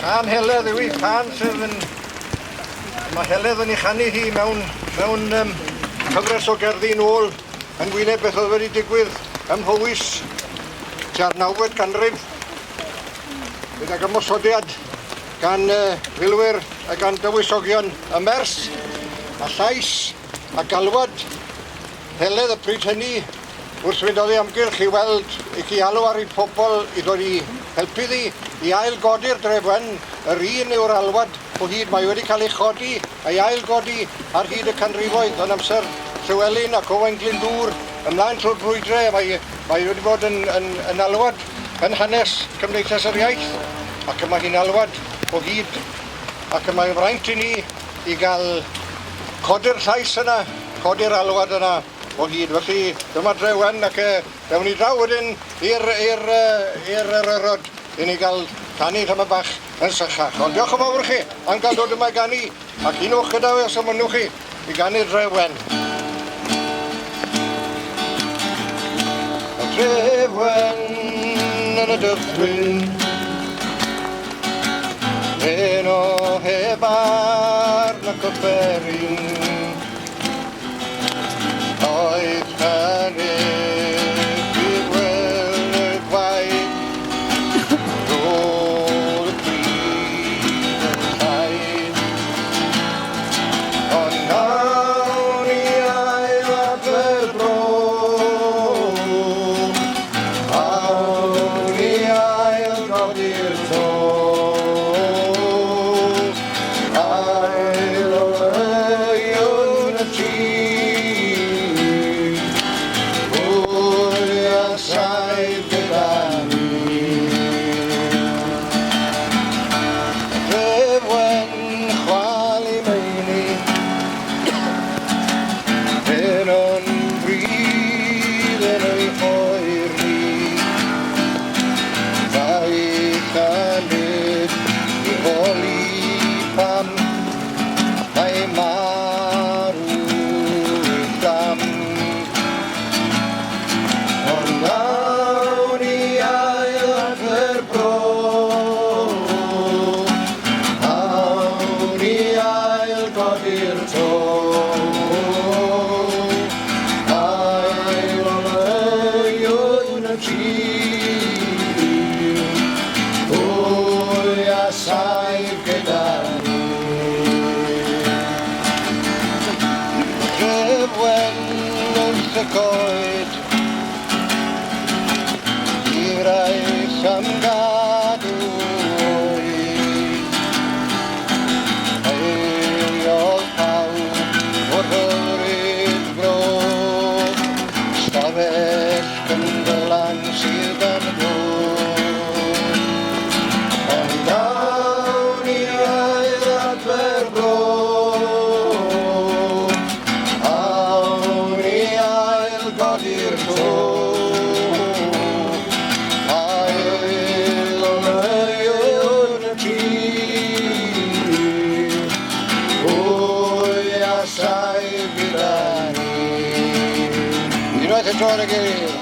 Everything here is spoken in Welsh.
Cân Heledd yw hi, cân sydd yn... Mae Heledd yn ei chanu hi mewn, mewn cyfres o gerddi nôl yn wyneb beth oedd wedi digwydd ym Mhowys tua'r nawfed ganrif gydag ymosodiad gan filwyr a gan dywysogion y Mers a llais a galwad Heledd y pryd hynny wrth fynd oddi amgylch i weld i chi alw ar ei phobl i ddod i helpu ddi i ail-godi'r dref wen, yr un yw'r alwad o hyd, mae wedi cael ei chodi a'i ail-godi ar hyd y canrifoedd yn amser Llywelyn ac Owain Glyndŵr, ymlaen trwy'r brwydre, mae, mae wedi bod yn, yn, yn alwad yn hanes Cymdeithas yr Iaith, ac y mae hi'n alwad o hyd, ac y mae'n fraint i ni i gael codi'r llais yna, codi'r alwad yna o hyd. Felly dyma Dre Wen ac dewn ni draw wedyn i'r i'r i'r eryrod i ni gael canu tamed bach yn sychach. Ond diolch yn fawr i chi am gael dod yma i ganu ac unwch gyda fi os ymwnnwch chi i ganu'r Dre Wen. Y Dre Wen yn y dyffryn Heno heb ar nac offeryn Oedd hynny i'r wely gwaith Roedd y pridd yn llaith Ond nawn i ail adfer bro Awn i ail godi'r to Ail oleuwn y tir, pwy a saif gyda ni? Y dref wen chwalu meini, Heno'n brudd yn ei hoeri, Ddaeth a neb i holi pam mae marw ei gam. Ond awn i ail adfer bro, awn i ail godi'r to, ail oleuwn y tir, pwy a saif gyda ni? Dref wen wrth y coed, hiraeth am gadw oed. Heiliodd pawb o'r hyfryd fro, stafell Cynddylan sydd dan glo. Ond awn i ail adfer bro, awn i ail godi'r to, ail oleuwn y tir, pwy a saif gyda ni? Unwaith eto ar y gilydd.